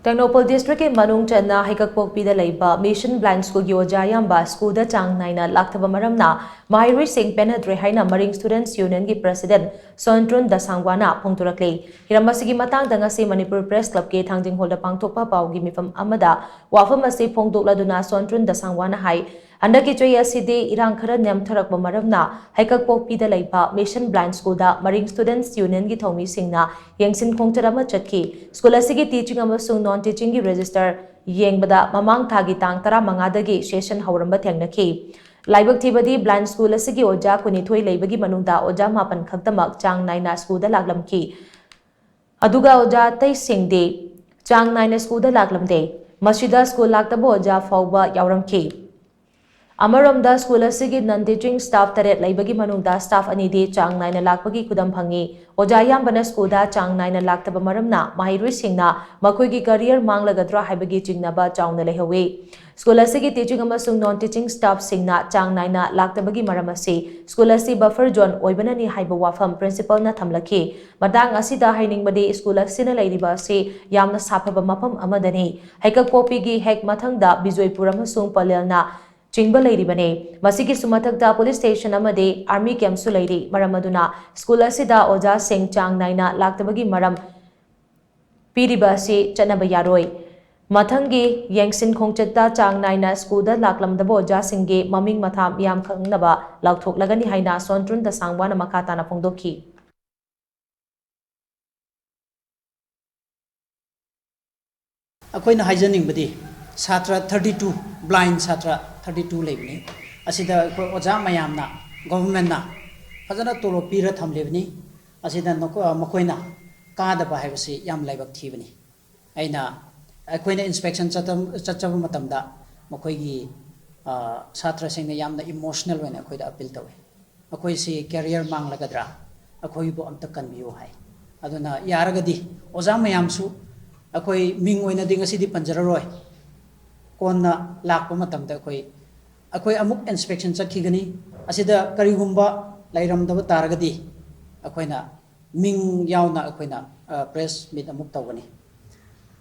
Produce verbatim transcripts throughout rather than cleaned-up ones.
ꯇꯦꯡꯅꯧꯄꯜ ꯗꯤꯁꯇ꯭ꯔꯤꯛꯀꯤ ꯃꯅꯨꯡ ꯆꯟꯅ ꯍꯩꯀꯛꯄꯣꯛꯄꯤꯗ ꯂꯩꯕ ꯃꯤꯁꯟ ꯕ꯭ꯂꯥꯏꯟ ꯁ꯭ꯀꯨꯜꯒꯤ ꯑꯣꯖꯥ ꯑꯌꯥꯝꯕ ꯁ꯭ꯀꯨꯜꯗ ꯆꯥꯡ ꯅꯥꯏꯅ ꯂꯥꯛꯇꯕ ꯃꯔꯝꯅ ꯃꯍꯩꯔꯣꯏꯁꯤꯡ ꯄꯦꯟꯅꯗ꯭ꯔꯦ ꯍꯥꯏꯅ ꯃꯔꯤꯡ ꯁ꯭ꯇꯨꯗꯦꯟꯠꯁ ꯌꯨꯅꯤꯌꯟꯒꯤ ꯄ꯭ꯔꯁꯤꯗꯦꯟꯠ ꯁꯣꯟꯇ꯭ꯔꯨꯟ ꯗꯁꯥꯡꯋꯥꯅ ꯐꯣꯡꯗꯣꯔꯛꯂꯤ꯫ ꯍꯤꯔꯝ ꯑꯁꯤꯒꯤ ꯃꯇꯥꯡꯗ ꯉꯁꯤ ꯃꯅꯤꯄꯨꯔ ꯄ꯭ꯔꯦꯁ ꯀ꯭ꯂꯕꯀꯤ ꯊꯥꯡꯖꯤꯡ ꯍꯣꯜꯗ ꯄꯥꯡꯊꯣꯛꯄ ꯄꯥꯎꯒꯤ ꯃꯤꯐꯝ ꯑꯃꯗ ꯋꯥꯐꯝ ꯑꯁꯤ ꯐꯣꯡꯗꯣꯛꯂꯗꯨꯅ ꯁꯣꯟꯇ꯭ꯔꯨꯟ ꯗꯁꯥꯡꯋꯥꯅ ꯍꯥꯏ, ꯍꯟꯗꯛꯀꯤ ꯆꯍꯤ ꯑꯁꯤꯗꯤ ꯏꯔꯥꯡ ꯈꯔ ꯅꯦꯝꯊꯔꯛꯄ ꯃꯔꯝꯅ ꯍꯩꯀꯛꯄꯣꯛꯄꯤꯗ ꯂꯩꯕ ꯃꯤꯁꯟ ꯕ꯭ꯂꯥꯏꯟ ꯁ꯭ꯀꯨꯜꯗ ꯃꯔꯤꯡ ꯁ꯭ꯇꯨꯗꯦꯟꯠꯁ ꯌꯨꯅꯤꯌꯟꯒꯤ ꯊꯧꯃꯤꯁꯤꯡꯅ ꯌꯦꯡꯁꯤꯟ ꯈꯣꯡꯆꯠ ꯑꯃ ꯆꯠꯈꯤ꯫ ꯁ꯭ꯀꯨꯜ ꯑꯁꯤꯒꯤ ꯇꯤꯆꯤꯡ ꯑꯃꯁꯨꯡ ꯅꯣꯟ ꯇꯤꯆꯤꯡꯒꯤ ꯔꯦꯖꯤꯁꯇꯔ ꯌꯦꯡꯕꯗ ꯃꯃꯥꯡ ꯊꯥꯒꯤ ꯇꯥꯡ ꯇꯔꯥꯃꯉꯥꯗꯒꯤ ꯁꯦꯁꯟ ꯍꯧꯔꯝꯕ ꯊꯦꯡꯅꯈꯤ꯫ ꯂꯥꯏꯕꯛ ꯊꯤꯕꯗꯤ ꯕ꯭ꯂꯥꯏꯟ ꯁ꯭ꯀꯨꯜ ꯑꯁꯤꯒꯤ ꯑꯣꯖꯥ ꯀꯨꯟꯅꯤꯊꯣꯏ ꯂꯩꯕꯒꯤ ꯃꯅꯨꯡꯗ ꯑꯣꯖꯥ ꯃꯥꯄꯟ ꯈꯛꯇꯃꯛ ꯆꯥꯡ ꯅꯥꯏꯅ ꯁ꯭ꯀꯨꯜꯗ ꯂꯥꯛꯂꯝꯈꯤ꯫ ꯑꯗꯨꯒ ꯑꯣꯖꯥ ꯑꯇꯩꯁꯤꯡꯗꯤ ꯆꯥꯡ ꯅꯥꯏꯅ ꯁ꯭ꯀꯨꯜꯗ ꯂꯥꯛꯂꯝꯗꯦ꯫ ꯃꯁꯤꯗ ꯁ꯭ꯀꯨꯜ ꯂꯥꯛꯇꯕ ꯑꯣꯖꯥ ꯐꯥꯎꯕ ꯌꯥꯎꯔꯝꯈꯤ꯫ ꯑꯃꯔꯣꯝꯗ ꯁ꯭ꯀꯨꯜ ꯑꯁꯤꯒꯤ ꯅꯟ ꯇꯤꯆꯤꯡ ꯁ꯭ꯇꯥꯐ ꯇꯔꯦꯠ ꯂꯩꯕꯒꯤ ꯃꯅꯨꯡꯗ ꯁ꯭ꯇꯥꯐ ꯑꯅꯤꯗꯤ ꯆꯥꯡ ꯅꯥꯏꯅ ꯂꯥꯛꯄꯒꯤ ꯈꯨꯗꯝ ꯐꯪꯉꯤ꯫ ꯑꯣꯖꯥ ꯑꯌꯥꯝꯕꯅ ꯁ꯭ꯀꯨꯜꯗ ꯆꯥꯡ ꯅꯥꯏꯅ ꯂꯥꯛꯇꯕ ꯃꯔꯝꯅ ꯃꯍꯩꯔꯣꯏꯁꯤꯡꯅ ꯃꯈꯣꯏꯒꯤ ꯀꯔꯤꯌꯔ ꯃꯥꯡꯂꯒꯗ꯭ꯔꯥ ꯍꯥꯏꯕꯒꯤ ꯆꯤꯡꯅꯕ ꯆꯥꯎꯅ ꯂꯩꯍꯧꯋꯤ꯫ ꯁ꯭ꯀꯨꯜ ꯑꯁꯤꯒꯤ ꯇꯤꯆꯤꯡ ꯑꯃꯁꯨꯡ ꯅꯣꯟ ꯇꯤꯆꯤꯡ ꯁ꯭ꯇꯥꯐꯁꯤꯡꯅ ꯆꯥꯡ ꯅꯥꯏꯅ ꯂꯥꯛꯇꯕꯒꯤ ꯃꯔꯝ ꯑꯁꯤ ꯁ꯭ꯀꯨꯜ ꯑꯁꯤ ꯕꯐꯔ ꯖꯣꯟ ꯑꯣꯏꯕꯅꯅꯤ ꯍꯥꯏꯕ ꯋꯥꯐꯝ ꯄ꯭ꯔꯤꯟꯁꯤꯄꯜꯅ ꯊꯝꯂꯛꯈꯤ꯫ ꯃꯇꯥꯡ ꯑꯁꯤꯗ ꯍꯥꯏꯅꯤꯡꯕꯗꯤ ꯁ꯭ꯀꯨꯜ ꯑꯁꯤꯅ ꯂꯩꯔꯤꯕ ꯑꯁꯤ ꯌꯥꯝꯅ ꯁꯥꯐꯕ ꯃꯐꯝ ꯑꯃꯗꯅꯤ꯫ ꯍꯩꯀꯛꯄꯣꯛꯄꯤꯒꯤ ꯍꯦꯛ ꯃꯊꯪꯗ ꯕꯤꯖꯣꯏꯄꯨꯔ ꯑꯃꯁꯨꯡ ꯄꯂꯦꯜꯅ ꯆꯤꯡꯕ ꯂꯩꯔꯤꯕꯅꯤ꯫ ꯃꯁꯤꯒꯤꯁꯨ ꯃꯊꯛꯇ ꯄꯨꯂꯤꯁ ꯁ꯭ꯇꯦꯁꯟ ꯑꯃꯗꯤ ꯑꯥꯔꯃꯤ ꯀꯦꯝꯞꯁꯨ ꯂꯩꯔꯤ꯫ ꯃꯔꯝ ꯑꯗꯨꯅ ꯁ꯭ꯀꯨꯜ ꯑꯁꯤꯗ ꯑꯣꯖꯥꯁꯤꯡ ꯆꯥꯡ ꯅꯥꯏꯅ ꯂꯥꯛꯇꯕꯒꯤ ꯃꯔꯝ ꯄꯤꯔꯤꯕ ꯑꯁꯤ ꯆꯠꯅꯕ ꯌꯥꯔꯣꯏ꯫ ꯃꯊꯪꯒꯤ ꯌꯦꯡꯁꯤꯟ ꯈꯣꯡꯆꯠꯇ ꯆꯥꯡ ꯅꯥꯏꯅ ꯁ꯭ꯀꯨꯜꯗ ꯂꯥꯛꯂꯝꯗꯕ ꯑꯣꯖꯥꯁꯤꯡꯒꯤ ꯃꯃꯤꯡ ꯃꯊꯥ ꯃꯤꯌꯥꯝ ꯈꯪꯅꯕ ꯂꯥꯎꯊꯣꯛꯂꯒꯅꯤ ꯍꯥꯏꯅ ꯁꯣꯟꯇ꯭ꯔꯨꯟ ꯗꯁꯥꯡꯋꯥꯅ ꯃꯈꯥ ꯇꯥꯅ ꯐꯣꯡꯗꯣꯛꯈꯤ꯫ ꯑꯩꯈꯣꯏꯅ ꯍꯥꯏꯖꯅꯤꯡꯕꯗꯤ ꯁꯥꯇ꯭ꯔ ꯊꯥꯔꯇꯤ ꯇꯨ, ꯕ꯭ꯂꯥꯏꯟ ꯁꯥꯇ꯭ꯔ ꯊꯥꯔꯇꯤ ꯇꯨ ꯂꯩꯕꯅꯤ꯫ ꯑꯁꯤꯗ ꯑꯩꯈꯣꯏ ꯑꯣꯖꯥ ꯃꯌꯥꯝꯅ, ꯒꯣꯚꯔꯟꯃꯦꯟꯠꯅ ꯐꯖꯅ ꯇꯣꯂꯣꯞ ꯄꯤꯔ ꯊꯝꯂꯤꯕꯅꯤ꯫ ꯑꯁꯤꯗ ꯅꯈꯣ-, ꯃꯈꯣꯏꯅ ꯀꯥꯗꯕ ꯍꯥꯏꯕꯁꯤ ꯌꯥꯝ ꯂꯥꯏꯕꯛ ꯊꯤꯕꯅꯤ꯫ ꯑꯩꯅ, ꯑꯩꯈꯣꯏꯅ ꯏꯟꯁꯄꯦꯛꯁꯟ ꯆꯠꯇ-, ꯆꯠꯆꯕ ꯃꯇꯝꯗ ꯃꯈꯣꯏꯒꯤ, ꯑ, ꯁꯥꯇ꯭ꯔꯁꯤꯡꯅ ꯌꯥꯝꯅ ꯏꯃꯣꯁꯅꯦꯜ ꯑꯣꯏꯅ ꯑꯩꯈꯣꯏꯗ ꯑꯄꯤꯜ ꯇꯧꯏ꯫ ꯑꯩꯈꯣꯏꯁꯤ ꯀꯦꯔꯤꯌꯔ ꯃꯥꯡꯂꯒꯗ꯭ꯔꯥ, ꯑꯩꯈꯣꯏꯕꯨ ꯑꯝꯇ ꯀꯟꯕꯤꯌꯨ ꯍꯥꯏ꯫ ꯑꯗꯨꯅ ꯌꯥꯔꯒꯗꯤ ꯑꯣꯖꯥ ꯃꯌꯥꯝꯁꯨ, ꯑꯩꯈꯣꯏ ꯃꯤꯡ ꯑꯣꯏꯅꯗꯤ ꯉꯁꯤꯗꯤ ꯄꯟꯖꯔꯔꯣꯏ, ꯀꯣꯟꯅ ꯂꯥꯛꯄ ꯃꯇꯝꯗ ꯑꯩꯈꯣꯏ, ꯑꯩꯈꯣꯏ ꯑꯃꯨꯛ ꯏꯟꯁꯄꯦꯛꯁꯟ ꯆꯠꯈꯤꯒꯅꯤ꯫ ꯑꯁꯤꯗ ꯀꯔꯤꯒꯨꯝꯕ ꯂꯩꯔꯝꯗꯕ ꯇꯥꯔꯒꯗꯤ ꯑꯩꯈꯣꯏꯅ ꯃꯤꯡ ꯌꯥꯎꯅ ꯑꯩꯈꯣꯏꯅ, ꯑ, ꯄ꯭ꯔꯦꯁ ꯃꯤꯠ ꯑꯃꯨꯛ ꯇꯧꯒꯅꯤ꯫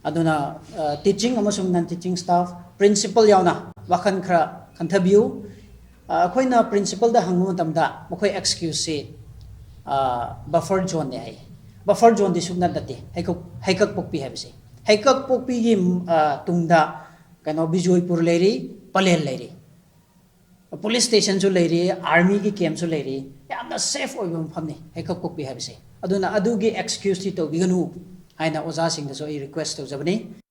ꯑꯗꯨꯅ ꯇꯤꯆꯤꯡ ꯑꯃꯁꯨꯡ ꯅꯟ ꯇꯤꯆꯤꯡ ꯁ꯭ꯇꯥꯐ, ꯄ꯭ꯔꯤꯟꯁꯤꯄꯜ ꯌꯥꯎꯅ ꯋꯥꯈꯜ ꯈꯔ ꯈꯟꯊꯕꯤꯌꯨ꯫ ꯑ, ꯑꯩꯈꯣꯏꯅ ꯄ꯭ꯔꯤꯟꯁꯤꯄꯜꯗ ꯍꯪꯕ ꯃꯇꯝꯗ ꯃꯈꯣꯏ ꯑꯦꯛꯁꯀ꯭ꯌꯨꯁꯁꯤ ꯕꯐꯔ ꯖꯣꯟꯅꯦ ꯍꯥꯏ꯫ ꯕꯐꯔ ꯖꯣꯟꯗꯤ ꯁꯨꯛꯅꯠ ꯅꯠꯇꯦ ꯍꯩꯀꯛ ꯍꯩꯀꯛ ꯄꯣꯛꯄꯤ ꯍꯥꯏꯕꯁꯦ꯫ ꯍꯩꯀꯛ ꯄꯣꯛꯄꯤꯒꯤ ꯑ, ꯇꯨꯡꯗ ꯀꯩꯅꯣ ꯕꯤꯖꯣꯏꯄꯨꯔ ꯂꯩꯔꯤ, ꯄꯂꯦꯜ ꯂꯩꯔꯤ꯫ ꯄꯨꯂꯤꯁ ꯁ꯭ꯇꯦꯁꯟꯁꯨ ꯂꯩꯔꯤ, ꯑꯥꯔꯃꯤꯒꯤ ꯀꯦꯝꯁꯨ ꯂꯩꯔꯤ꯫ ꯌꯥꯝꯅ ꯁꯦꯐ ꯑꯣꯏꯕ ꯃꯐꯝꯅꯤ ꯍꯩꯀꯛ ꯄꯣꯛꯄꯤ ꯍꯥꯏꯕꯁꯦ꯫ ꯑꯗꯨꯅ ꯑꯗꯨꯒꯤ ꯑꯦꯛꯁꯀ꯭ꯌꯨꯁꯇꯤ ꯇꯧꯕꯤꯒꯅꯨ ꯍꯥꯏꯅ ꯑꯣꯖꯥꯁꯤꯡꯗꯁꯨ ꯑꯩ ꯔꯤꯀ꯭ꯋꯦꯁ ꯇꯧꯖꯕꯅꯤ꯫